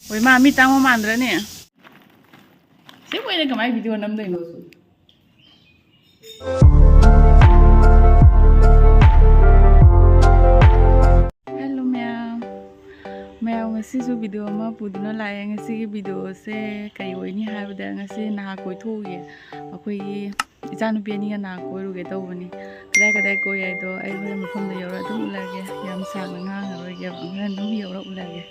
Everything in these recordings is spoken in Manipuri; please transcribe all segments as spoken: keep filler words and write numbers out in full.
ꯍꯣꯏ, ꯃꯥ ꯃꯤ ꯇꯥꯡꯕ ꯃꯥꯟꯗ꯭ꯔꯅꯦ? ꯁꯤ ꯃꯣꯏꯅ ꯀꯃꯥꯏꯅ ꯚꯤꯗꯤꯑꯣ ꯅꯝꯗꯣꯏꯅꯣ? ꯍꯦꯜꯂꯣ ꯃꯌꯥꯝ, ꯃꯌꯥꯝ ꯉꯁꯤꯁꯨ ꯚꯤꯗꯤꯑꯣ ꯑꯃ ꯄꯨꯗꯨꯅ ꯂꯥꯛꯑꯦ꯫ ꯉꯁꯤꯒꯤ ꯚꯤꯗꯤꯑꯣꯁꯦ ꯀꯔꯤ ꯑꯣꯏꯅꯤ ꯍꯥꯏꯕꯗ, ꯉꯁꯤ ꯅꯍꯥ ꯀꯣꯏꯊꯣꯛꯎꯒꯦ꯫ ꯑꯩꯈꯣꯏꯒꯤ ꯏꯆꯥꯅꯨꯄꯤ ꯑꯅꯤꯒ ꯅꯍꯥ ꯀꯣꯏꯔꯨꯒꯦ ꯇꯧꯕꯅꯤ꯫ ꯀꯗꯥꯏ ꯀꯗꯥꯏ ꯀꯣꯏ ꯍꯥꯏꯗꯣ ꯑꯩ ꯍꯣꯔꯦꯟ ꯃꯐꯝꯗ ꯌꯧꯔ ꯑꯗꯨꯝ ꯎꯠꯂꯛꯑꯒꯦ꯫ ꯌꯥꯝ ꯁꯥꯡꯅ ꯉꯥꯡꯉꯔꯣꯏꯒꯦ, ꯍꯣꯔꯦꯟ ꯑꯗꯨꯝ ꯌꯧꯔ ꯎꯠꯂꯛꯑꯒꯦ꯫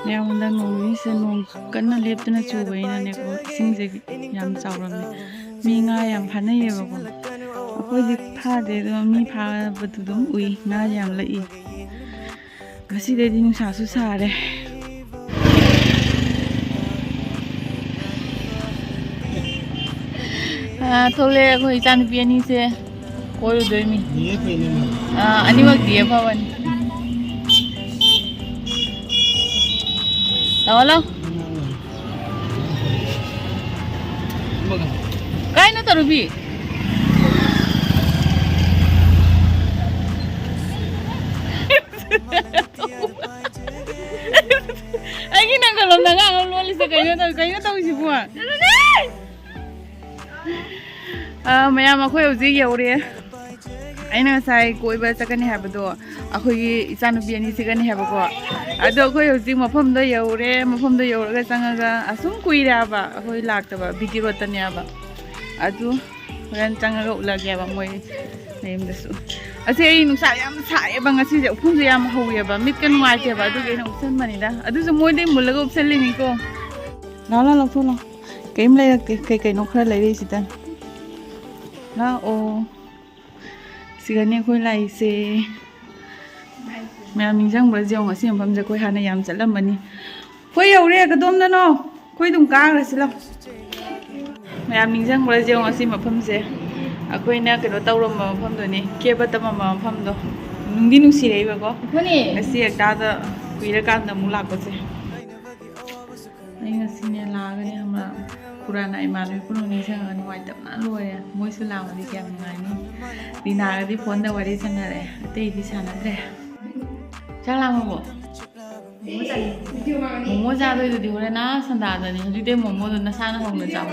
ꯃꯌꯥꯝ ꯍꯟꯗꯛ ꯅꯣꯡ ꯅꯤꯅꯤꯁꯦ ꯅꯣꯡ ꯀꯟꯅ ꯂꯦꯞꯇꯅ ꯆꯨꯕꯅꯤꯅꯅꯦꯀꯣ, ꯏꯁꯤꯡꯁꯦ ꯌꯥꯝ ꯆꯥꯎꯔꯝꯃꯦ꯫ ꯃꯤ ꯉꯥ ꯌꯥꯝ ꯐꯥꯅꯩꯌꯦꯕꯀꯣ꯫ ꯑꯩꯈꯣꯏꯗꯤ ꯐꯥꯗꯦ, ꯑꯗꯣ ꯃꯤ ꯐꯥꯕꯗꯨ ꯑꯗꯨꯝ ꯎꯏ, ꯉꯥ ꯌꯥꯝ ꯂꯛꯏ꯫ ꯉꯁꯤꯗꯩꯗꯤ ꯅꯨꯡꯁꯥꯁꯨ ꯁꯥꯔꯦ꯫ ꯑꯥ, ꯊꯣꯛꯂꯛꯑꯦ ꯑꯩꯈꯣꯏ ꯏꯆꯥꯅꯨꯄꯤ ꯑꯅꯤꯁꯦ ꯀꯣꯏꯔꯨꯗꯣꯏꯅꯤ꯫ ꯑꯥ, ꯑꯅꯤꯃꯛ ꯗꯤ ꯑꯦ ꯐꯕꯅꯤ꯫ ꯂꯥꯛꯑꯣ, ꯂꯥꯛꯑꯣ꯫ ꯀꯥꯏꯅꯣ ꯇꯧꯔꯨꯕꯤ? ꯑꯩꯒꯤ ꯅꯪꯒꯜꯂꯣꯝꯗ ꯑꯉꯥꯡ ꯑꯃ ꯂꯣꯜꯂꯤꯁꯦ ꯀꯩꯅꯣ ꯇꯧ-, ꯀꯩꯅꯣ ꯇꯧꯔꯤꯁꯤꯕꯣ? ꯑꯥ, ꯃꯌꯥꯝ, ꯑꯩꯈꯣꯏ ꯍꯧꯖꯤꯛ ꯌꯧꯔꯦ꯫ ꯑꯩꯅ ꯉꯁꯥꯏ ꯀꯣꯏꯕ ꯆꯠꯀꯅꯤ ꯍꯥꯏꯕꯗꯣ, ꯑꯩꯈꯣꯏꯒꯤ ꯏꯆꯥꯅꯨꯄꯤ ꯑꯅꯤ ꯆꯠꯀꯅꯤ ꯍꯥꯏꯕꯀꯣ꯫ ꯑꯗꯣ ꯑꯩꯈꯣꯏ ꯍꯧꯖꯤꯛ ꯃꯐꯝꯗ ꯌꯧꯔꯦ꯫ ꯃꯐꯝꯗ ꯌꯧꯔꯒ ꯆꯪꯉꯒ ꯑꯁꯨꯝ ꯀꯨꯏꯔꯦ ꯍꯥꯏꯕ ꯑꯩꯈꯣꯏ ꯂꯥꯛꯇꯕ, ꯕꯤ ꯇꯤ ꯔꯣꯗꯇꯅꯦ ꯍꯥꯏꯕ꯫ ꯑꯗꯨ ꯍꯣꯔꯦꯟ ꯆꯪꯉꯒ ꯎꯠꯂꯒꯦꯕ ꯃꯣꯏ ꯃꯌꯨꯝꯗꯁꯨ꯫ ꯑꯁꯤ ꯑꯩ ꯅꯨꯡꯁꯥ ꯌꯥꯝ ꯁꯥꯏꯌꯦꯕ ꯉꯁꯤꯁꯦ, ꯎꯐꯨꯟꯁꯨ ꯌꯥꯝ ꯍꯧꯋꯦꯕ, ꯃꯤꯠꯀ ꯅꯨꯡꯉꯥꯏꯇꯦꯕ, ꯑꯗꯨꯒꯤ ꯑꯩꯅ ꯎꯞꯁꯟꯕꯅꯤꯗ꯫ ꯑꯗꯨꯁꯨ ꯃꯣꯏꯗꯩ ꯃꯨꯜꯂꯒ ꯎꯞꯁꯜꯂꯤꯅꯤꯀꯣ꯫ ꯂꯥꯛꯑꯣ, ꯂꯥꯛꯑꯣ, ꯂꯧꯊꯣꯛ ꯂꯥꯛꯑꯣ꯫ ꯀꯩꯝ ꯂꯩꯔꯛꯇꯦ, ꯀꯩ ꯀꯩꯅꯣ ꯈꯔ ꯂꯩꯔꯛꯏꯁꯤꯗ꯫ ꯂꯥꯛꯑꯣ꯫ ꯁꯤꯒꯅꯦ ꯑꯩꯈꯣꯏ ꯂꯥꯛꯏꯁꯦ꯫ ꯃꯌꯥꯝ ꯅꯤꯡꯁꯤꯡꯕ꯭ꯔꯥ ꯌꯦꯡꯉꯣ, ꯑꯁꯤ ꯃꯐꯝꯁꯦ ꯑꯩꯈꯣꯏ ꯍꯥꯟꯅ ꯌꯥꯝ ꯆꯠꯂꯝꯕꯅꯤ꯫ ꯑꯩꯈꯣꯏ ꯌꯧꯔꯦ, ꯀꯗꯣꯝꯗꯅꯣ? ꯑꯩꯈꯣꯏ ꯑꯗꯨꯝ ꯀꯥꯈ꯭ꯔꯁꯤ ꯂꯥꯎ꯫ ꯃꯌꯥꯝ ꯅꯤꯡꯁꯤꯡꯕ꯭ꯔꯥ ꯌꯦꯡꯉꯣ, ꯑꯁꯤ ꯃꯐꯝꯁꯦ ꯑꯩꯈꯣꯏꯅ ꯀꯩꯅꯣ ꯇꯧꯔꯝꯕ ꯃꯐꯝꯗꯨꯅꯤ, ꯀꯦꯕ ꯇꯝꯃꯝꯕ ꯃꯐꯝꯗꯣ꯫ ꯅꯨꯡꯗꯤ ꯅꯨꯡꯁꯤꯔꯛꯏꯕꯀꯣ꯫ ꯃꯥꯅꯦ꯫ ꯉꯁꯤ ꯍꯦꯛꯇꯥꯗ ꯀꯨꯏꯔꯀꯥꯟꯗ ꯑꯃꯨꯛ ꯂꯥꯛꯄꯁꯦ꯫ ꯑꯩ ꯉꯁꯤꯅꯦ ꯂꯥꯛꯑꯒꯅꯦ ꯈꯪꯕ꯭ꯔꯥ, ꯄꯨꯔꯥꯅ ꯏꯃꯥꯟꯅꯕꯤ ꯄꯨꯝꯅꯃꯛ ꯅꯤꯡꯁꯤꯡꯉꯒ ꯅꯨꯡꯉꯥꯏꯇꯕꯅ ꯂꯣꯏꯔꯦ꯫ ꯃꯣꯏꯁꯨ ꯂꯥꯛꯑꯗꯤ ꯀꯌꯥꯝ ꯅꯨꯡꯉꯥꯏꯅꯤ꯫ ꯂꯤꯅꯥꯒꯗꯤ ꯐꯣꯟꯗ ꯋꯥꯔꯤ ꯁꯥꯟꯅꯔꯦ, ꯑꯇꯩꯗꯤ ꯁꯥꯟꯅꯗ꯭ꯔꯦ꯫ ꯆꯥꯛ ꯂꯥꯝꯃꯕꯣ? ꯃꯣꯃꯣ ꯆꯥꯅꯤꯡꯉꯦ꯫ ꯃꯣꯃꯣ ꯆꯥꯗꯣꯏꯗꯨꯗꯤ ꯍꯣꯔꯦꯟ ꯑꯥ ꯁꯟꯗꯥꯗꯅꯤ꯫ ꯍꯧꯖꯤꯛꯇꯩ ꯃꯣꯃꯣꯗꯣ ꯅꯁꯥꯅ ꯍꯧꯅ ꯆꯥꯎ꯫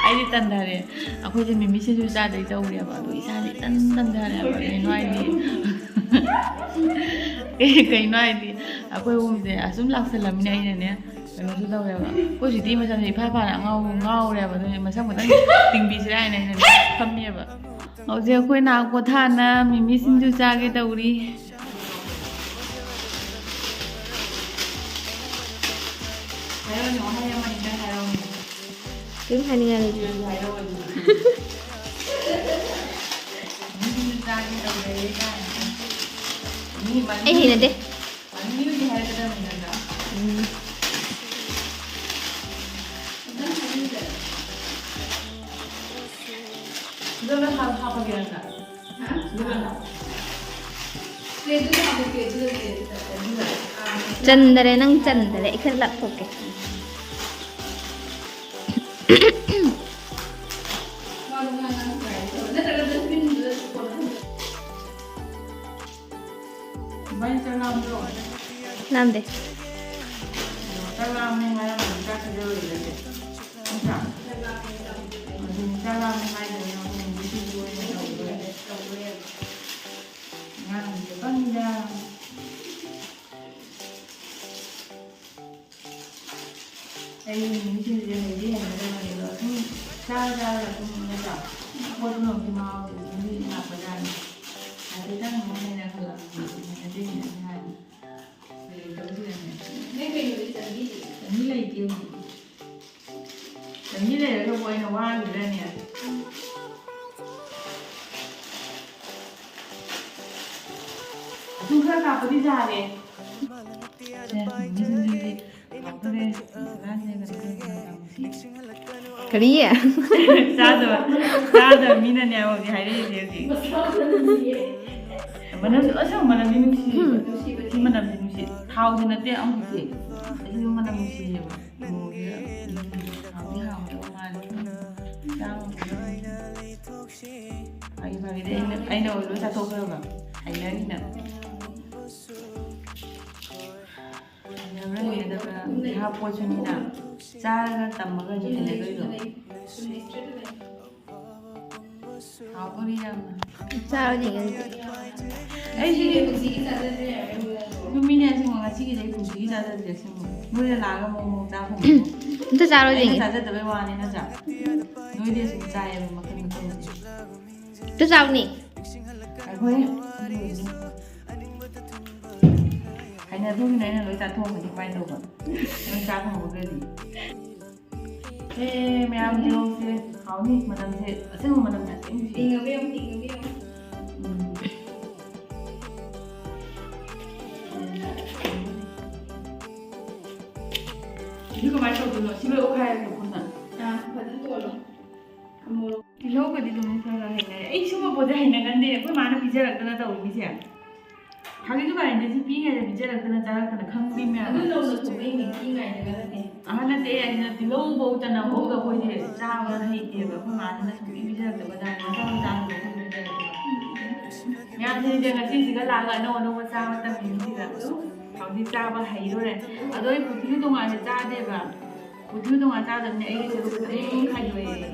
ꯑꯩꯗꯤ ꯇꯟꯊꯔꯦ꯫ ꯑꯩꯈꯣꯏꯁꯦ ꯃꯤꯃꯤ ꯁꯤꯡꯖꯨ ꯆꯥꯗꯣꯏ ꯇꯧꯔꯦꯕ꯫ ꯑꯗꯣ ꯏꯁꯥꯁꯦ ꯏꯇꯟ ꯇꯟꯊꯔꯦꯕ꯫ ꯀꯩꯅꯣ ꯍꯥꯏꯗꯤ, ꯀꯩꯅꯣ ꯍꯥꯏꯗꯤ, ꯑꯩꯈꯣꯏ ꯑꯍꯨꯝꯁꯦ ꯑꯁꯨꯝ ꯂꯥꯛꯁꯜꯂꯝꯅꯤꯅ ꯑꯩꯅꯅꯦ, ꯀꯩꯅꯣꯁꯨ ꯇꯧꯔꯦꯕ꯫ ꯑꯩꯈꯣꯏ ꯁꯤꯗꯤ ꯃꯁꯝꯁꯦ ꯏꯐꯥ ꯐꯥꯅ ꯑꯉꯥꯎꯕ ꯉꯥꯎꯔꯦꯕ꯫ ꯑꯗꯨꯅ ꯃꯁꯝ ꯈꯛꯇꯪ ꯇꯤꯡꯕꯤꯁꯤꯔꯥ ꯍꯥꯏꯅ ꯑꯩꯅ ꯐꯝꯃꯦꯕ꯫ ꯍꯧꯖꯤꯛ ꯑꯩꯈꯣꯏ ꯅꯥꯎ ꯄꯣꯊꯥꯅ ꯃꯤꯃꯤ ꯁꯤꯡꯖꯨ ꯆꯥꯒꯦ ꯇꯧꯔꯤ꯫ ꯍꯥꯏꯔꯛꯑꯣꯅꯦ, ꯋꯥꯍꯩ ꯑꯃꯅꯤ ꯅꯪ ꯍꯥꯏꯔꯛꯑꯣꯅꯦ꯫ ꯀꯔꯤꯝ ꯍꯥꯏꯅꯤꯡꯉꯥꯏ ꯂꯩꯇꯦ꯫ ꯁꯤꯡꯖꯨ ꯍꯥꯏꯔꯛꯑꯣ ꯑꯗꯨꯗꯤ꯫ ꯃꯤꯃꯤ ꯁꯤꯡꯖꯨ ꯆꯥꯒꯦ ꯇꯧꯔꯦ ꯀꯥꯏꯅ꯫ ꯃꯤ ꯑꯩ ꯍꯩꯅꯗꯦ꯫ ꯃꯅꯤꯡꯒꯤ ꯍꯥꯏꯒꯗꯕꯅꯤ ꯅꯠꯇ꯭ꯔꯥ? ꯎꯝ꯫ ꯈꯤꯇꯪ ꯍꯥꯞꯄꯤꯌꯨꯗꯅ꯫ ꯑꯗꯨꯒ ꯍꯥꯞ-, ꯍꯥꯞꯄꯒꯦ ꯅꯠꯇ꯭ꯔꯥ? ꯍꯥ? ꯑꯗꯨꯒ ꯍꯥꯞ-, ꯄ꯭ꯂꯦꯠꯇꯨꯗ ꯍꯥꯞꯄꯣ, ꯄ꯭ꯂꯦꯠꯇꯨꯗ, ꯄ꯭ꯂꯦꯠꯇꯨꯗ꯫ ꯑꯗꯨꯒ, ꯑꯥ, ꯆꯟꯗꯔꯦ, ꯅꯪ ꯆꯟꯗꯔꯦ꯫ ꯑꯩ ꯈꯔ ꯂꯥꯞꯊꯣꯛꯀꯦ꯫ ꯃꯥꯗꯣ ꯉꯥ ꯉꯥꯡ ꯇ꯭ꯔꯥꯏ ꯇꯧꯔꯣ꯫ ꯅꯠꯇ꯭ꯔꯒ ꯗꯁꯕꯤꯟꯗꯨꯗ ꯀꯣꯟꯅ ꯊꯝꯖꯜꯂꯣ꯫ ꯏꯕꯥꯅꯤ ꯆꯥꯛ ꯂꯥꯝꯗ꯭ꯔꯣ? ꯂꯥꯝꯗꯦ꯫ ꯆꯥꯛ ꯂꯥꯝꯃꯦ ꯍꯥꯏꯔꯝꯕꯗꯤ ꯆꯥꯛ ꯄꯤꯖꯔꯣꯏꯗ꯭ꯔꯗꯤ? ꯅꯠꯇ꯭ꯔꯥ? ꯑꯗꯨꯅꯤ, ꯆꯥꯛ ꯂꯥꯝꯃꯦ ꯍꯥꯏꯗ꯭ꯔꯒꯅ ꯑꯩꯈꯣꯏ ꯅꯨꯃꯤꯠ ꯁꯤꯡꯖꯨ ꯑꯣꯏꯅ ꯇꯧꯗꯣꯏꯅꯦ꯫ ꯑꯉꯥꯡꯁꯤꯡꯁꯦ ꯄꯪꯉꯤꯗ꯫ ꯑꯩ ꯃꯤꯁꯤꯡꯁꯦ ꯍꯩꯗꯤ ꯍꯩꯅꯗꯕꯅꯦ, ꯑꯗꯣ ꯁꯨꯝ ꯆꯥꯔ ꯆꯥꯔꯒ ꯁꯨꯝ ꯅꯠꯇ꯭ꯔꯥ? ꯄꯣꯠꯇꯨꯅ ꯑꯃꯨꯛ ꯃꯍꯥꯎꯗꯨ ꯑꯗꯨꯝ ꯂꯥꯛꯄꯖꯥꯠꯅꯤ꯫ ꯍꯥꯏꯐꯦꯠꯇꯪ ꯑꯃꯨꯛ ꯍꯦꯟꯅ ꯈꯜꯂꯛꯄꯗꯤ ꯍꯩꯅꯗꯦ ꯍꯩꯅꯗꯦ ꯍꯥꯏꯅꯤ꯫ ꯂꯩꯇꯕꯁꯤꯗꯅꯦ꯫ ꯅꯪ ꯀꯩꯅꯣꯗꯤ ꯆꯟꯕꯤꯗꯦ? ꯆꯟꯕꯤ ꯂꯩꯇꯦ ꯍꯧꯖꯤꯛ꯫ ꯆꯟꯕꯤ ꯂꯩꯔꯒꯕꯨ ꯑꯩꯅ ꯋꯥꯈꯤꯗ꯭ꯔꯅꯦ? ꯑꯗꯨꯝ ꯈꯔ ꯀꯥꯞꯄꯗꯤ ꯌꯥꯔꯦ꯫ ꯁꯦ, ꯃꯤꯁꯤꯡꯁꯤꯗꯤ ꯍꯥꯎꯗꯣꯔꯦ꯫ ꯀꯔꯤ? ꯆꯥꯗꯕ, ꯆꯥꯗꯕ ꯃꯤꯅꯅꯦ ꯍꯧꯖꯤꯛ ꯍꯥꯏꯔꯛꯏꯁꯦ ꯍꯧꯖꯤꯛ꯫ ꯃꯅꯝ, ꯑꯁꯦꯡꯕ ꯃꯅꯝꯗꯤ ꯅꯨꯡꯁꯤ꯫ ꯎꯝ꯫ ꯁꯤ ꯃꯅꯝꯗꯤ ꯅꯨꯡꯁꯤ꯫ ꯊꯥꯎꯗꯤ ꯅꯠꯇꯦ ꯑꯃꯨꯛꯁꯦ꯫ ꯑꯁꯤꯁꯨ ꯃꯅꯝ ꯅꯨꯡꯁꯤꯌꯦꯕ꯫ ꯃꯣꯔꯣꯛꯁꯤꯒ, ꯎꯝ, ꯍꯥꯎꯗꯤ ꯍꯥꯎꯒꯗꯧꯕ ꯃꯥꯜꯂꯦ꯫ ꯆꯥꯕ ꯐꯥꯒꯤ ꯐꯥꯒꯤꯗꯤ ꯑꯩꯅ, ꯑꯩꯅ ꯑꯣꯏ ꯂꯣꯏ ꯆꯥꯊꯣꯛꯈ꯭ꯔꯕ꯫ ꯍꯩꯅꯔꯤꯅ꯫ ꯍꯩꯅꯗꯕ ꯍꯥꯞꯄꯣꯠꯁꯨꯅꯤꯅ ꯆꯥꯔꯒ ꯇꯝꯃꯒ ꯍꯩꯅꯗꯣꯏꯗꯣ꯫ ꯍꯥꯎꯗꯣꯔꯤ ꯌꯥꯝꯅ꯫ ꯆꯥꯔꯣ ꯌꯦꯡꯒꯦ꯫ ꯑꯩꯁꯨ ꯅꯨꯃꯤꯠꯅꯦ ꯑꯁꯦꯡꯕ ꯉꯁꯤꯒꯤꯗꯤ ꯑꯩ ꯄꯨꯟꯁꯤꯒꯤ ꯆꯥꯖꯗ꯭ꯔꯤ ꯑꯁꯦꯡꯕ꯫ ꯅꯣꯏꯗ ꯂꯥꯛꯑꯒ ꯃꯑꯣꯡ ꯃꯑꯣꯡ ꯆꯥ ꯐꯪꯕꯗꯣ꯫ ꯑꯝꯇ ꯆꯥꯔꯣ ꯑꯩꯅ ꯌꯦꯡꯒꯦ꯫ ꯆꯥꯖꯗꯕꯩ ꯋꯥꯅꯤ ꯅꯠꯇ꯭ꯔꯥ? ꯅꯣꯏꯗꯤ ꯑꯁꯨꯝ ꯆꯥꯏꯌꯦꯕ ꯃꯈꯜ ꯃꯈꯜꯁꯦ꯫ ꯑꯝꯇ ꯆꯥꯎꯅꯦ꯫ ꯑꯩꯈꯣꯏ ꯍꯩꯅꯗꯕꯅꯤꯅ ꯑꯩꯅ ꯂꯣꯏ ꯆꯥꯊꯣꯛꯑꯝꯃꯗꯤ ꯀꯃꯥꯏꯅ ꯇꯧꯕ? ꯅꯣꯏ ꯆꯥ ꯐꯪꯍꯧꯗ꯭ꯔꯗꯤ꯫ ꯑꯦ, ꯃꯌꯥꯝ ꯇꯤꯜꯍꯧꯁꯦ ꯍꯥꯎꯅꯤ, ꯃꯅꯝꯁꯦ ꯑꯁꯦꯡꯕ ꯃꯅꯝ ꯌꯥꯝ ꯊꯤ ꯅꯨꯡꯁꯤ꯫ ꯇꯤꯡꯉꯕ ꯌꯦꯡꯉꯨ, ꯇꯤꯡꯉꯕ ꯌꯦꯡꯉꯨ꯫ ꯎꯝ꯫ ꯁꯤꯁꯨ ꯀꯃꯥꯏꯅ ꯇꯧꯗꯣꯏꯅꯣ? ꯁꯤ ꯂꯣꯏ ꯑꯣꯠꯈꯥꯏꯔꯒꯦ ꯄꯨꯟꯅ꯫ ꯑꯥ, ꯐꯖꯅ ꯇꯣꯠꯂꯣ꯫ ꯃꯣꯔꯣꯛ꯫ ꯇꯤꯜꯍꯧꯒꯗꯤ ꯑꯗꯨꯝ ꯈꯔ ꯈꯔ ꯍꯩꯅꯔꯦ꯫ ꯑꯩ ꯁꯨꯝꯕ ꯄꯣꯠꯁꯦ ꯍꯩꯅꯒꯟꯗꯦ꯫ ꯑꯩꯈꯣꯏ ꯃꯥꯅ ꯄꯤꯖꯔꯛꯇꯅ ꯇꯧꯔꯤꯁꯦ꯫ ꯍꯥꯏꯗꯤ ꯗꯨꯀꯥꯟꯗ ꯁꯤ ꯄꯤꯛꯏꯉꯩꯗ ꯄꯤꯖꯔꯛꯇꯅ ꯆꯥꯔꯛꯇꯅ ꯈꯪꯗ꯭ꯔꯤ ꯃꯌꯥꯝ꯫ ꯑꯗꯨ ꯅꯧꯅ ꯊꯣꯡꯕꯩꯅꯦ, ꯄꯤꯛꯏꯉꯩꯗꯒ ꯅꯠꯇꯦ꯫ ꯑꯍꯟ ꯅꯠꯇꯦ, ꯑꯩꯅ ꯇꯤꯜꯍꯧ ꯐꯧ ꯆꯅꯝ ꯐꯧꯗ ꯑꯩꯈꯣꯏꯁꯦ ꯆꯥꯕ ꯍꯩꯇꯦꯕ꯫ ꯑꯩꯈꯣꯏ ꯃꯥꯁꯤꯅ ꯁꯨꯡꯄꯤ ꯄꯤꯖꯔꯛꯇꯕ ꯖꯥꯠꯅꯤ꯫ ꯃꯆꯥ ꯃꯆꯥꯁꯤꯡꯗꯣ ꯑꯩꯈꯣꯏ ꯄꯤꯖꯔꯛꯇꯕ꯫ ꯃꯌꯥꯝꯁꯤꯡꯁꯦ ꯉꯁꯤꯁꯤꯒ ꯂꯥꯛꯑꯒ ꯑꯅꯧ ꯑꯅꯧꯕ ꯆꯥꯕ ꯇꯝꯃꯤꯅꯤ ꯁꯤꯗ꯫ ꯍꯧꯖꯤꯛ ꯆꯥꯕ ꯍꯩꯗꯣꯔꯦ꯫ ꯑꯗꯣ ꯑꯩ ꯄꯨꯈ꯭ꯔꯤ ꯇꯣꯉꯥꯟꯅ ꯆꯥꯗꯦꯕ꯫ ꯄꯨꯈ꯭ꯔꯤ ꯇꯣꯉꯥꯟ ꯆꯥꯗꯕꯅꯦ, ꯑꯩꯒꯤ ꯁꯔꯨꯛ ꯑꯗꯨꯝ ꯈꯥꯏꯗꯣꯛꯑꯦ꯫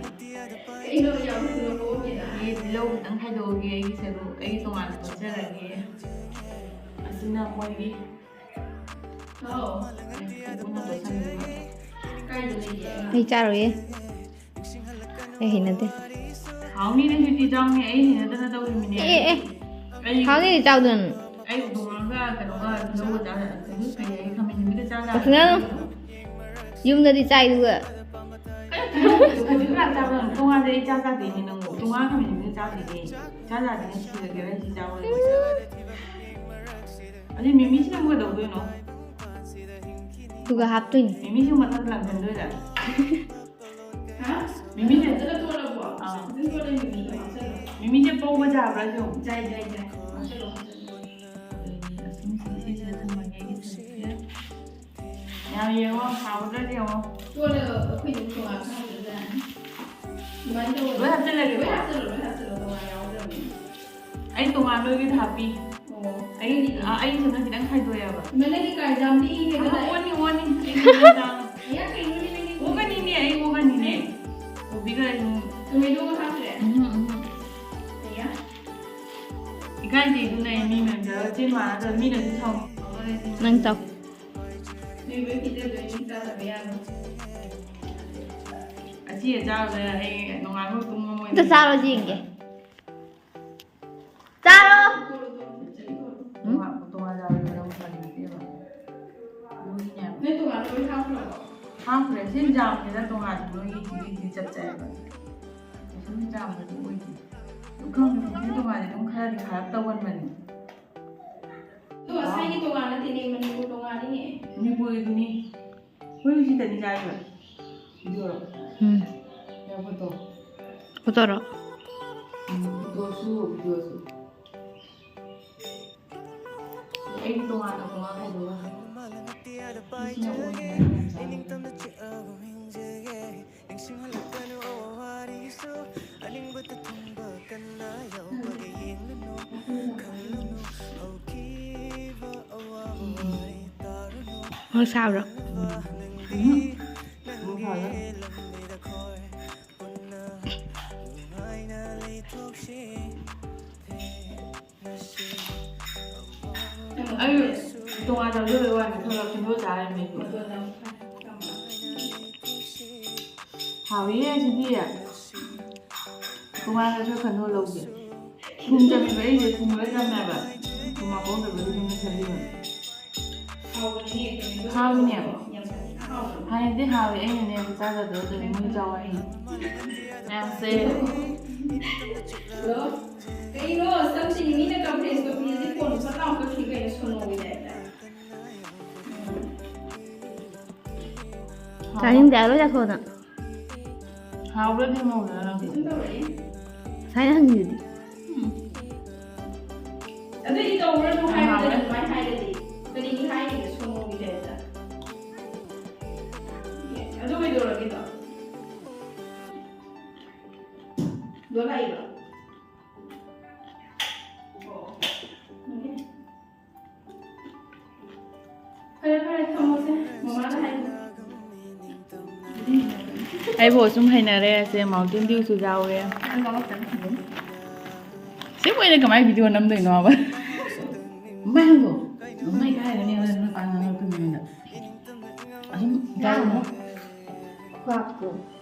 ꯀꯩꯅꯣ ꯌꯥꯝ ꯊꯨꯅ ꯄꯣꯛꯑꯝꯃꯤꯅ? ꯑꯩ ꯇꯤꯜꯍꯧ ꯈꯤꯇꯪ ꯈꯥꯏꯗꯣꯛꯑꯒꯦ, ꯑꯩꯒꯤ ꯁꯔꯨꯛ ꯑꯩꯒꯤ ꯇꯣꯉꯥꯟꯅ ꯇꯣꯠꯆꯔꯒꯦ꯫ ꯑꯁꯤꯅ ꯃꯣꯏꯒꯤ꯫ ꯍꯥꯎ꯫ ꯄꯨꯟꯅ ꯇꯣꯠꯁꯟꯗꯣꯏꯕ꯫ ꯀꯥꯏꯗ ꯂꯩꯒꯦ? ꯑꯩ ꯆꯥꯔꯣꯏꯌꯦ꯫ ꯑꯩ ꯍꯩꯅꯗꯦ꯫ ꯍꯥꯎꯅꯤꯅꯦ, ꯁꯤꯗꯤ ꯆꯥꯎꯅꯦ, ꯑꯩ ꯍꯩꯅꯗꯅ ꯇꯧꯔꯤꯃꯤꯅꯦ꯫ ꯑꯦ, ꯑꯦ, ꯑꯦ꯫ ꯑꯩ ꯍꯥꯎꯅꯤꯗꯤ ꯆꯥꯎꯗꯅ꯫ ꯑꯩ ꯎꯇꯣꯡꯉꯥꯒ ꯀꯩꯅꯣꯒ ꯇꯤꯜꯍꯧꯒ ꯆꯥ-, ꯀꯩꯅꯣ ꯀꯩ ꯍꯥꯏꯒꯦ, ꯈꯥꯃꯦꯟ ꯑꯁꯤꯟꯕꯤꯒ ꯆꯥ ꯌꯥꯕ꯫ ꯀꯩꯅꯣ? ꯌꯨꯝꯗꯗꯤ ꯆꯥꯏꯗꯨꯒ꯫ ꯀꯩꯅꯣ ꯇꯤꯜꯍꯧ ꯈꯖꯤꯛ ꯈꯔ ꯆꯥꯕ ꯅꯪ ꯇꯣꯉꯥꯟꯗ ꯑꯩ ꯆꯥ ꯆꯥꯗꯦꯅꯦ ꯅꯪꯕꯨ꯫ ꯇꯣꯉꯥꯟ ꯈꯥꯃꯦꯟ ꯑꯁꯤꯟꯕꯤꯒ ꯆꯥꯗꯦꯅꯦ꯫ ꯆꯥ ꯌꯥꯗꯦꯅꯦ, ꯁꯤꯔꯒꯦꯔꯥ ꯑꯩ ꯁꯤ ꯆꯥꯕ꯫ ꯑꯗꯩ ꯃꯤꯃꯤꯁꯤꯅ ꯑꯃꯨꯛ ꯀꯩꯗꯧꯗꯣꯏꯅꯣ? ꯑꯗꯨꯒ ꯍꯥꯞꯇꯣꯏꯅꯤ꯫ ꯃꯤꯃꯤꯁꯤ ꯃꯊꯛꯇ ꯂꯪꯁꯤꯟꯗꯣꯏꯔꯥ? ꯍꯥ? ꯃꯤꯃꯤꯁꯦ ꯐꯖꯅ ꯇꯣꯠꯂꯕꯣ? ꯑꯥ꯫ ꯐꯖꯅ ꯇꯣꯠꯂꯦ ꯃꯤꯃꯤꯗꯣ ꯍꯥꯞꯆꯜꯂꯣ꯫ ꯃꯤꯃꯤꯁꯦ ꯄꯧꯕ ꯌꯥꯕ꯭ꯔꯥ ꯁꯤꯕꯨ? ꯌꯥꯏ, ꯌꯥꯏ, ꯌꯥꯏ꯫ ꯍꯥꯞꯆꯜꯂꯣ, ꯍꯥꯞꯆꯜꯂꯣ꯫ ꯑꯗꯨꯗꯤ ꯑꯁꯨꯝ ꯁꯤꯁꯤꯗ ꯊꯝꯃꯒꯦ ꯑꯩꯒꯤ ꯁꯔꯨꯛꯁꯦ꯫ ꯌꯥꯝ ꯌꯦꯡꯉꯣ, ꯍꯥꯎꯕ꯭ꯔꯥ ꯌꯦꯡꯉꯣ꯫ ꯇꯣꯠꯂꯒ ꯑꯩꯈꯣꯏꯅ ꯇꯣꯉꯥꯟꯅ ꯍꯥꯞꯇꯣꯏꯖꯥꯠꯅꯤ꯫ ꯑꯗꯨꯃꯥꯏꯅ ꯇꯧꯔꯒ ꯂꯣꯏ ꯍꯥꯞꯆꯜꯂꯒꯦꯀꯣ? ꯂꯣꯏ ꯍꯥꯞꯆꯜꯂꯣ, ꯂꯣꯏ ꯍꯥꯞꯆꯜꯂꯣ, ꯇꯣꯉꯥꯟ ꯌꯥꯎꯗ꯭ꯔꯕꯅꯤꯅ꯫ ꯑꯩ ꯇꯣꯉꯥꯟ ꯅꯣꯏꯒꯤꯗ ꯍꯥꯞꯄꯤ꯫ ꯑꯣ꯫ ꯑꯩ, ꯑ, ꯑꯩ ꯁꯣꯝꯗ ꯈꯤꯇꯪ ꯈꯥꯏꯗꯣꯛꯑꯦꯕ꯫ ꯏꯃꯥ, ꯅꯪꯒꯤ ꯀꯥꯔ ꯖꯥꯝꯗꯤ ꯏꯪꯉꯦꯗꯅ꯫ ꯑꯣꯅꯤ, ꯑꯣꯅꯤ꯫ ꯑꯩ ꯀꯩꯅꯣ ꯆꯥ-, ꯑꯌꯥ, ꯀꯩꯅꯣꯅꯦ ꯅꯪꯒꯤ ꯑꯣꯒꯅꯤꯅꯦ, ꯑꯩ ꯑꯣꯒꯅꯤꯅꯦ꯫ ꯀꯣꯕꯤꯒ ꯑꯩ ꯇꯣꯃꯦꯇꯣꯒ ꯍꯥꯞꯈ꯭ꯔꯦ? ꯎꯝ, ꯎꯝ꯫ ꯑꯌꯥ꯫ ꯏꯀꯥꯏꯖꯩꯗꯨꯅ ꯑꯩ ꯃꯤ ꯃꯌꯥꯝ ꯆꯠꯂꯒ ꯆꯤꯟ ꯃꯥꯟꯅꯗꯕ ꯃꯤꯅꯁꯨ ꯁꯥꯎꯅꯤꯡꯉꯦ꯫ ꯅꯪ ꯆꯥꯎ꯫ ꯅꯣꯏ ꯂꯣꯏ ꯄꯤꯖꯗꯣꯏ, ꯃꯤ ꯆꯥꯗꯕ ꯌꯥꯔꯣꯏ꯫ ꯑꯆꯤ ꯑꯆꯥꯕꯗ ꯑꯩ ꯅꯣꯡꯉꯥꯟꯕ ꯇꯨꯝ ꯉꯝꯃꯣꯏ꯫ ꯑꯝꯇ ꯆꯥꯔꯣ ꯌꯦꯡꯒꯦ꯫ ꯆꯥꯔꯣ꯫ ꯎꯝ? ꯇꯣꯉꯥꯟ ꯇꯣꯉꯥꯟ ꯆꯥꯕꯗꯨꯅ ꯑꯃꯨꯛ ꯐꯔꯤ ꯅꯠꯇꯦꯕ꯫ ꯂꯣꯏꯅꯦꯕ꯫ ꯅꯣꯏ ꯇꯣꯉꯥꯟꯅ ꯂꯣꯏ ꯍꯥꯞꯈ꯭ꯔꯕꯣ? ꯍꯥꯞꯈ꯭ꯔꯦ꯫ ꯁꯤ ꯌꯥꯝꯗꯦꯗ, ꯇꯣꯉꯥꯟꯅ ꯂꯣꯏ ꯁꯤꯗꯤ ꯆꯞ ꯆꯥꯏꯕ꯫ ꯀꯩꯁꯨ ꯌꯥꯝꯕꯗꯤ ꯑꯣꯏꯗꯦ꯫ ꯑꯗꯨ ꯈꯪꯗꯦ, ꯁꯤ ꯇꯣꯉꯥꯟꯅ ꯑꯗꯨꯝ ꯈꯔꯗꯤ ꯈꯥꯔꯞ ꯇꯧꯒꯟꯕꯅꯤ꯫ ꯑꯗꯣ ꯉꯁꯥꯏꯒꯤ ꯇꯣꯉꯥꯟ ꯅꯠꯇꯦꯅꯦ, ꯃꯅꯤꯄꯨꯔ ꯇꯣꯉꯥꯟꯅꯤꯅꯦ꯫ ꯃꯅꯤꯄꯨꯔꯒꯤꯗꯨꯅꯤ꯫ ꯑꯩꯈꯣꯏ ꯁꯤꯗꯅꯤ ꯆꯥꯔꯤꯕ꯫ ꯚꯤꯗꯤꯑꯣꯔꯣ? ꯎꯝ꯫ ꯌꯥ, ꯐꯣꯇꯣ꯫ ꯐꯣꯇꯣꯔꯣ? ꯎꯝ, ꯐꯣꯇꯣꯁꯨ, ꯚꯤꯗꯤꯑꯣꯁꯨ꯫ ꯑꯩꯒꯤ ꯇꯣꯉꯥꯟꯅ ꯇꯣꯉꯥꯟ ꯈꯥꯏꯗꯣꯛꯑꯒ꯫ ꯁꯤꯅ ꯑꯣꯏꯅ ꯌꯥꯝ ꯆꯥꯔꯦ꯫ ꯃꯣꯔꯣꯛ ꯁꯥꯕ꯭ꯔꯣ? ꯎꯝ꯫ ꯃꯣꯔꯣꯛ ꯁꯥꯗꯦ꯫ ꯑꯩ ꯇꯣꯉꯥꯟ ꯇꯧꯖꯕꯩ ꯋꯥꯅꯤ, ꯈꯔ ꯈꯔ ꯈꯟꯗꯣꯛ ꯆꯥꯔꯦ ꯃꯤꯁꯨ꯫ ꯍꯥꯎꯏꯍꯦ ꯁꯤꯗꯤ꯫ ꯇꯣꯉꯥꯟꯅ ꯈꯔ ꯈꯟꯗꯣꯛ ꯂꯧꯒꯦ꯫ ꯊꯨꯝ ꯆꯝꯃꯦꯕ, ꯑꯩꯁꯦ ꯊꯨꯝ ꯈꯔ ꯆꯝꯃꯦꯕ꯫ ꯊꯨꯝ ꯍꯥꯞꯄꯧꯗꯕꯒꯤ ꯊꯨꯝ ꯆꯝꯕꯤꯕꯅꯤ꯫ ꯍꯥꯎꯕꯅꯦ꯫ ꯍꯥꯟꯅꯗꯤ ꯍꯥꯎꯋꯦ, ꯑꯩꯅꯅꯦ ꯆꯥꯗꯕꯗꯣ, ꯑꯗꯨꯒꯤ ꯃꯣꯏ ꯆꯥꯎ ꯍꯥꯏꯅꯤ꯫ ꯃꯌꯥꯝꯁꯦ꯫ ꯍꯜꯂꯣ? ꯀꯩꯅꯣ, ꯁꯝꯁꯤꯡ ꯃꯤꯅ ꯀꯝꯄ꯭ꯂꯦꯟ ꯇꯧꯕꯤꯔꯗꯤ ꯐꯣꯟ ꯐꯠ ꯂꯥꯎ ꯀꯛꯈꯤ ꯀꯩꯅꯣ, ꯁꯣꯅꯣꯒꯤ ꯇꯥꯏꯞꯇ꯫ ꯇꯥꯅꯤꯡꯗꯦ, ꯂꯣꯏ ꯆꯥꯊꯣꯛꯑꯣ ꯅꯪ꯫ ꯍꯥꯎꯕ꯭ꯔꯗꯤ ꯍꯪꯍꯧꯗꯅ ꯅꯪꯁꯨ꯫ ꯁꯨꯝ ꯇꯧꯔꯛꯏ꯫ ꯉꯁꯥꯏꯅ ꯍꯪꯉꯤꯗꯨꯗꯤ꯫ ꯎꯝ꯫ ꯑꯗꯨꯗꯤ ꯇꯧꯔꯅꯨ ꯍꯥꯏꯕꯗ ꯍꯥꯎꯔꯦ꯫ ꯑꯗꯨꯃꯥꯏꯅ ꯍꯥꯏꯔꯗꯤ ꯀꯔꯤꯒꯤ ꯍꯥꯏꯔꯤꯅꯣ ꯁꯣꯅꯣꯒꯤ ꯇꯥꯏꯞꯇ? ꯑꯗꯨ ꯀꯩꯗꯧꯔꯒꯦꯗꯣ? ꯗꯣ ꯂꯥꯛꯏꯕ? ꯑꯣ꯫ ꯎꯝ꯫ ꯑꯩꯕꯨ ꯁꯨꯝ ꯍꯩꯅꯔꯦ꯫ ꯁꯦ, Mountain Dewꯁꯨ ꯌꯥꯎꯔꯦ꯫ ꯁꯤꯕꯨ ꯑꯩꯅ ꯀꯃꯥꯏꯅ video ꯅꯝꯗꯣꯏꯅꯣꯕ? ꯃꯥꯏ ꯍꯪꯒꯣ꯫ ꯃꯥꯏ ꯀꯥꯏꯔꯒꯅꯤ ꯍꯣꯔꯦꯟ ꯅꯣꯏ ꯄꯥ ꯉꯥꯡꯉꯛꯇꯣꯏꯅꯤ ꯑꯩꯉꯣꯟꯗ꯫ ꯑꯁꯨꯝ ꯌꯥꯔꯨꯅꯨ꯫ ꯈ꯭ꯋꯥꯛꯇꯣ꯫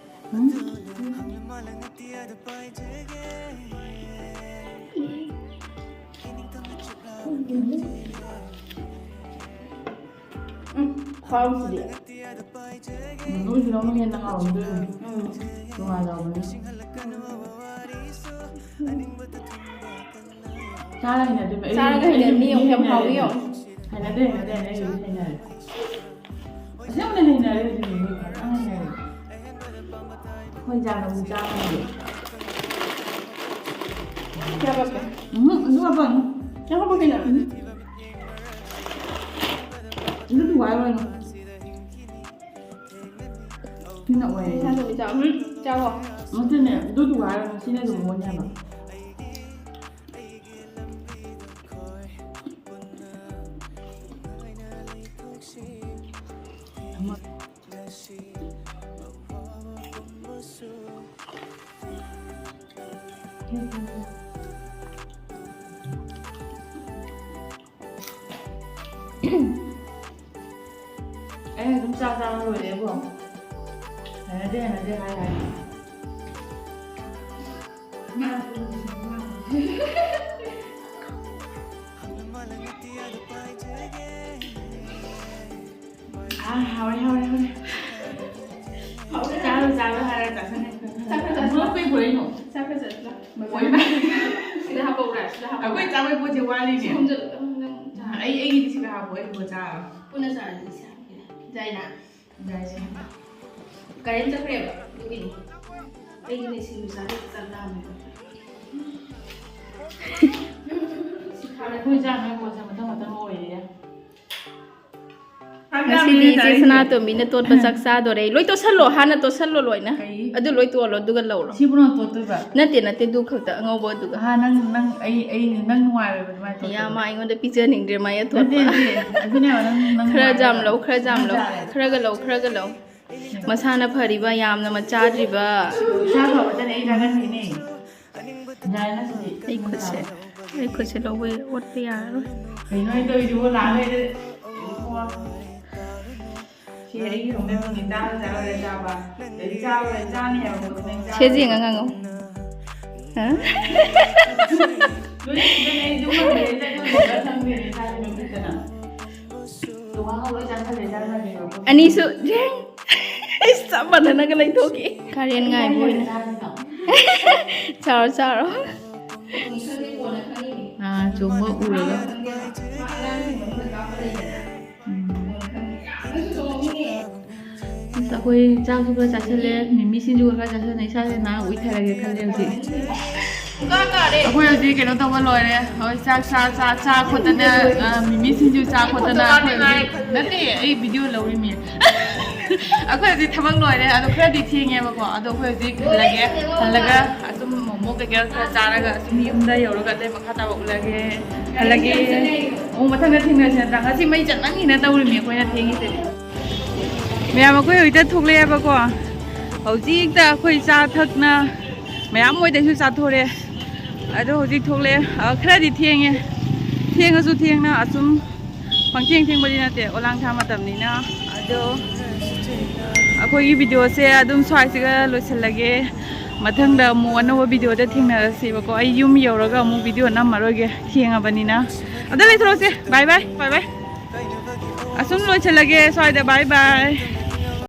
ꯎꯝ? ꯎꯝ, ꯈ꯭ꯋꯥꯛꯁꯤꯗꯤ꯫ ꯎꯝ, ꯅꯣꯏꯁꯨ ꯂꯧꯅ ꯍꯦꯟꯅ ꯍꯥꯎꯔꯝꯗꯣꯏꯅꯤ꯫ ꯎꯝ꯫ ꯇꯣꯉꯥꯟ ꯂꯧꯕꯅꯤꯅ꯫ ꯆꯥꯔ ꯍꯩꯅꯗꯦꯕ꯫ ꯑꯩ ꯆꯥꯔꯒ ꯑꯩ ꯍꯩꯅꯗꯦ, ꯃꯤ ꯌꯥꯝ ꯍꯩꯅꯗꯦ꯫ ꯍꯥꯎꯋꯤ ꯌꯦꯡꯉꯣ꯫ ꯍꯩꯅꯗꯦ, ꯍꯩꯅꯗꯦ, ꯑꯩ ꯍꯩꯅꯗꯦ꯫ ꯑꯁꯦꯡꯕꯅꯦ ꯍꯩꯅꯔꯦ ꯍꯧꯖꯤꯛ ꯃꯤ ꯐꯖꯅ ꯍꯩꯅꯔꯦ꯫ ꯑꯩꯈꯣꯏ ꯏꯟꯖꯥꯡ ꯑꯃꯨꯛ ꯆꯥ ꯉꯝꯗꯦ꯫ ꯀꯌꯥ ꯄꯛꯀꯦ? ꯎꯝ, ꯑꯗꯨ ꯍꯥꯞꯄꯛꯑꯅꯨ꯫ ꯀꯌꯥ ꯍꯥꯞꯄꯛꯀꯦ ꯅꯪ? ꯑꯗꯨ ꯊꯨꯒꯥꯏꯔꯨꯔꯅꯨ꯫ ꯁꯤꯅ ꯑꯣꯏꯔꯦ꯫ ꯏꯁꯥ ꯊꯣꯡꯕ ꯆꯥꯎ꯫ ꯎꯝ, ꯆꯥꯎꯋꯣ꯫ ꯑꯗꯨꯅꯦ, ꯑꯗꯨ ꯊꯨꯒꯥꯏꯔꯨꯔꯅꯨ꯫ ꯁꯤꯅ ꯑꯗꯨꯝ ꯑꯣꯟꯅꯦꯕ꯫ ꯑꯩ ꯑꯗꯨꯝ ꯆꯥꯛ ꯆꯥꯕ ꯂꯣꯏꯔꯦꯕꯣ꯫ ꯍꯩꯅꯗꯦ, ꯍꯩꯅꯗꯦ ꯍꯥꯏ ꯍꯥꯏ꯫ ꯑꯥ, ꯍꯥꯎꯔꯦ, ꯍꯥꯎꯔꯦ, ꯍꯥꯎꯔꯦ꯫ ꯍꯥꯎꯔꯦ꯫ ꯆꯥꯔꯣ, ꯆꯥꯔꯣ ꯍꯥꯏꯔ ꯆꯥꯁꯟꯅꯩ꯫ ꯆꯥꯛ ꯈꯔ ꯆꯥꯁꯤꯜꯂꯣ꯫ ꯃꯣꯏ ꯀꯩ ꯄꯨꯔꯛꯏꯅꯣ? ꯆꯥꯛ ꯈꯔ ꯆꯥꯁꯤꯜꯂꯣ꯫ ꯃꯣꯏ ꯁꯤꯗ ꯍꯥꯞꯄꯛꯎꯔꯥ? ꯁꯤꯗ ꯍꯥꯞꯄꯛꯎꯔꯥ? ꯑꯩꯈꯣꯏ ꯆꯥꯕꯩ ꯄꯣꯠꯁꯦ ꯋꯥꯠꯂꯤꯅꯦ꯫ ꯁꯤ ꯈꯣꯝꯖꯤꯜꯂꯣ꯫ ꯅꯪ ꯆꯥ꯫ ꯑꯩ, ꯑꯩꯒꯤꯗꯤ ꯁꯤꯗ ꯍꯥꯞꯄꯣ, ꯑꯩ ꯄꯨꯔ ꯆꯥꯔꯣ꯫ ꯄꯨꯟꯅ ꯆꯥꯔꯁꯤ, ꯁꯤ ꯍꯥꯞꯀꯦ꯫ ꯌꯥꯏꯅ? ꯌꯥꯏꯁꯦ꯫ ꯀꯔꯦꯟ ꯆꯠꯈ꯭ꯔꯦꯕ, ꯑꯗꯨꯒꯤꯅꯤ꯫ ꯑꯩꯒꯤꯅꯦ ꯁꯤꯡꯖꯨ ꯆꯥꯅꯕ ꯆꯥꯛ ꯂꯥꯝꯃꯦꯕ꯫ ꯑꯩꯈꯣꯏ ꯆꯥꯅꯕ ꯄꯣꯠꯁꯦ ꯃꯊꯪ ꯃꯊꯪ ꯑꯣꯏꯔꯦ꯫ ꯉꯁꯤꯗꯤ ꯏꯆꯦ ꯁꯅꯥꯇꯣꯝꯕꯤꯅ ꯇꯣꯠꯄ ꯆꯥꯛ ꯆꯥꯗꯣꯔꯦ꯫ ꯂꯣꯏ ꯇꯣꯠꯁꯜꯂꯣ, ꯍꯥꯟꯅ ꯇꯣꯠꯁꯜꯂꯣ ꯂꯣꯏꯅ꯫ ꯀꯩ? ꯑꯗꯨ ꯂꯣꯏ ꯇꯣꯠꯂꯣ, ꯑꯗꯨꯒ ꯂꯧꯔꯣ꯫ ꯁꯤꯕꯨ ꯅꯪ ꯇꯣꯠꯇꯣꯏꯕ? ꯅꯠꯇꯦ, ꯅꯠꯇꯦ, ꯑꯗꯨ ꯈꯛꯇ ꯑꯉꯧꯕ ꯑꯗꯨꯒ꯫ ꯑꯍꯥ, ꯅꯪ, ꯅꯪ, ꯑꯩ, ꯑꯩ, ꯅꯪ ꯅꯨꯡꯉꯥꯏꯔꯣꯏꯕ ꯑꯗꯨꯃꯥꯏꯅ ꯇꯣꯠꯄꯗꯣ꯫ ꯌꯥ, ꯃꯥ ꯑꯩꯉꯣꯟꯗ ꯄꯤꯖꯅꯤꯡꯗ꯭ꯔꯦ, ꯃꯥ ꯅꯠꯇꯦ, ꯑꯇꯣꯠꯄ꯫ ꯅꯠꯇꯦ, ꯑꯗꯨꯅꯦꯕ, ꯅꯪ, ꯅꯪ ꯈꯔ ꯌꯥꯝ ꯅꯨꯡꯉꯥꯏꯔꯣꯏꯕ꯫ ꯂꯧ, ꯈꯔ ꯌꯥꯝ ꯅꯪ ꯂꯧ꯫ ꯆꯥꯔꯦ꯫ ꯈꯔꯒ ꯂꯧ, ꯈꯔꯒ ꯂꯧ꯫ ꯃꯁꯥꯅ ꯐꯔꯤꯕ, ꯌꯥꯝꯅ ꯆꯥꯗ꯭ꯔꯤꯕ꯫ ꯏꯁꯥ ꯐꯕꯗꯅꯦ ꯑꯩ ꯆꯥꯒꯟꯕꯤꯅꯦ꯫ ꯌꯥꯔꯦ, ꯅꯪꯒꯤꯗꯤ꯫ ꯑꯩ ꯈꯨꯠꯁꯦ, ꯑꯩ ꯈꯨꯠꯁꯦ ꯂꯧꯕ ꯑꯣꯠꯄ ꯌꯥꯔꯔꯣꯏ꯫ ꯀꯩꯅꯣ ꯑꯩ ꯇꯧꯔꯤꯗꯨꯕꯨ ꯂꯥꯛ ꯂꯩꯔꯦ꯫ ꯁꯤ ꯑꯩꯒꯤ ꯍꯧꯅꯕꯤꯅꯤ, ꯆꯥꯕ ꯆꯥꯔꯣꯏ ꯆꯥꯕ꯫ ꯑꯗꯩ ꯆꯥꯔꯣꯏ ꯆꯥꯅꯤ ꯍꯥꯏꯕ ꯄꯣꯠꯇꯨ ꯅꯪ ꯆꯥꯔꯣꯏ꯫ ꯁꯦ ꯌꯦꯡꯉ ꯉꯥꯡꯉꯣ꯫ ꯍꯥ? ꯂꯣꯏ ꯁꯤꯗꯅꯦ ꯑꯩ ꯑꯗꯨꯝ ꯍꯪꯕꯅꯦ, ꯆꯠꯄ ꯈꯪꯗꯦꯅꯦ, ꯏꯁꯥꯁꯦ ꯅꯣꯏꯈꯠꯇꯅ꯫ ꯇꯨ ꯋꯥ ꯂꯣꯏ ꯆꯥꯁꯜꯂꯦ, ꯆꯥꯁꯜꯂꯦ꯫ ꯑꯅꯤꯁꯨ ꯌꯦꯡ꯫ ꯑꯩꯁ ꯆꯞ ꯃꯥꯟꯅꯅꯒ ꯂꯩꯊꯣꯛꯈꯤ꯫ ꯀꯥꯔꯦꯟ ꯉꯥꯏꯕ ꯑꯣꯏꯅ꯫ ꯆꯥꯔꯣ, ꯆꯥꯔꯣ꯫ ꯑꯥ, ꯆꯣꯡꯕ ꯎꯔꯒ꯫ ꯎꯝ꯫ ꯑꯁ, ꯑꯩꯈꯣꯏ ꯆꯥꯛꯁꯨ ꯈꯔ ꯆꯥꯁꯜꯂꯦ, ꯃꯤꯃꯤ ꯁꯤꯡꯖꯨ ꯈꯔ ꯆꯥꯁꯜꯂꯦ, ꯏꯁꯥꯁꯦ ꯅꯥ ꯎꯏꯊꯔꯒꯦ ꯈꯜꯂꯦ ꯍꯧꯖꯤꯛ꯫ ꯑꯩꯈꯣꯏ ꯍꯧꯖꯤꯛ ꯀꯩꯅꯣ ꯇꯧꯕ ꯂꯣꯏꯔꯦ꯫ ꯍꯣꯏ, ꯆꯥꯛ ꯆꯥ, ꯆꯥ, ꯆꯥ ꯈꯣꯠꯇꯅ, ꯑ, ꯃꯤꯃꯤ ꯁꯤꯡꯖꯨ ꯆꯥ ꯈꯣꯠꯇꯅ ꯑꯩꯈꯣꯏ ꯍꯧꯖꯤꯛ, ꯅꯠꯇꯦ, ꯑꯩ video ꯂꯧꯔꯤꯃꯤ꯫ ꯑꯩꯈꯣꯏ ꯍꯧꯖꯤꯛ ꯊꯕꯛ ꯂꯣꯏꯔꯦ, ꯑꯗꯣ ꯈꯔꯗꯤ ꯊꯦꯡꯉꯦꯕꯀꯣ꯫ ꯑꯗꯣ ꯑꯩꯈꯣꯏ ꯍꯧꯖꯤꯛ ꯍꯜꯂꯒꯦ, ꯍꯜꯂꯒ ꯑꯗꯨꯝ ꯃꯣꯃꯣ ꯀꯩꯀꯩ ꯈꯔ ꯆꯥꯔꯒ ꯑꯗꯨꯝ ꯌꯨꯝꯗ ꯌꯧꯔꯒ ꯑꯇꯩ ꯃꯈꯥ ꯇꯥꯕ ꯎꯠꯂꯒꯦ꯫ ꯍꯜꯂꯒꯦ꯫ ꯑꯃꯨꯛ ꯃꯊꯪꯗ ꯊꯦꯡꯅꯔꯁꯤ ꯅꯠꯇ꯭ꯔꯥ? ꯉꯁꯤ ꯃꯩ ꯆꯠꯃꯟꯒꯤꯅ ꯇꯧꯔꯤꯃꯤ ꯑꯩꯈꯣꯏꯅ ꯊꯦꯡꯉꯤꯁꯦ꯫ ꯃꯌꯥꯝ ꯑꯩꯈꯣꯏ ꯍꯧꯖꯤꯛꯇ ꯊꯣꯛꯂꯛꯑꯦꯕꯀꯣ꯫ ꯍꯧꯖꯤꯛꯇ ꯑꯩꯈꯣꯏ ꯆꯥ ꯊꯛꯅ ꯃꯌꯥꯝ ꯃꯣꯏꯗꯩꯁꯨ ꯆꯥꯊꯣꯔꯦ꯫ ꯑꯗꯣ ꯍꯧꯖꯤꯛ ꯊꯣꯛꯂꯛꯑꯦ꯫ ꯑ, ꯈꯔꯗꯤ ꯊꯦꯡꯉꯦ꯫ ꯊꯦꯡꯉꯁꯨ ꯊꯦꯡꯅ ꯑꯁꯨꯝ ꯄꯪꯊꯦꯡ ꯊꯦꯡꯕꯗꯤ ꯅꯠꯇꯦ, ꯑꯣꯂꯥꯡ ꯊꯥ ꯃꯇꯝꯅꯤꯅ꯫ ꯑꯗꯣ ꯑꯩꯈꯣꯏꯒꯤ videoꯁꯦ ꯑꯗꯨꯝ ꯁ꯭ꯋꯥꯏꯁꯤꯒ ꯂꯣꯏꯁꯤꯜꯂꯒꯦ꯫ ꯃꯊꯪꯗ ꯑꯃꯨꯛ ꯑꯅꯧꯕ videoꯗ ꯊꯦꯡꯅꯔꯁꯦꯕꯀꯣ꯫ ꯑꯩ ꯌꯨꯝ ꯌꯧꯔꯒ ꯑꯃꯨꯛ video ꯅꯝꯃꯔꯣꯏꯒꯦ, ꯊꯦꯡꯉꯕꯅꯤꯅ꯫ ꯑꯗ ꯂꯩꯊꯣꯔꯛꯑꯣꯁꯦ꯫ Bye bye, bye bye꯫ ꯑꯁꯨꯝ ꯂꯣꯏꯁꯤꯜꯂꯒꯦ ꯁ꯭ꯋꯥꯏꯗ꯫ Bye bye꯫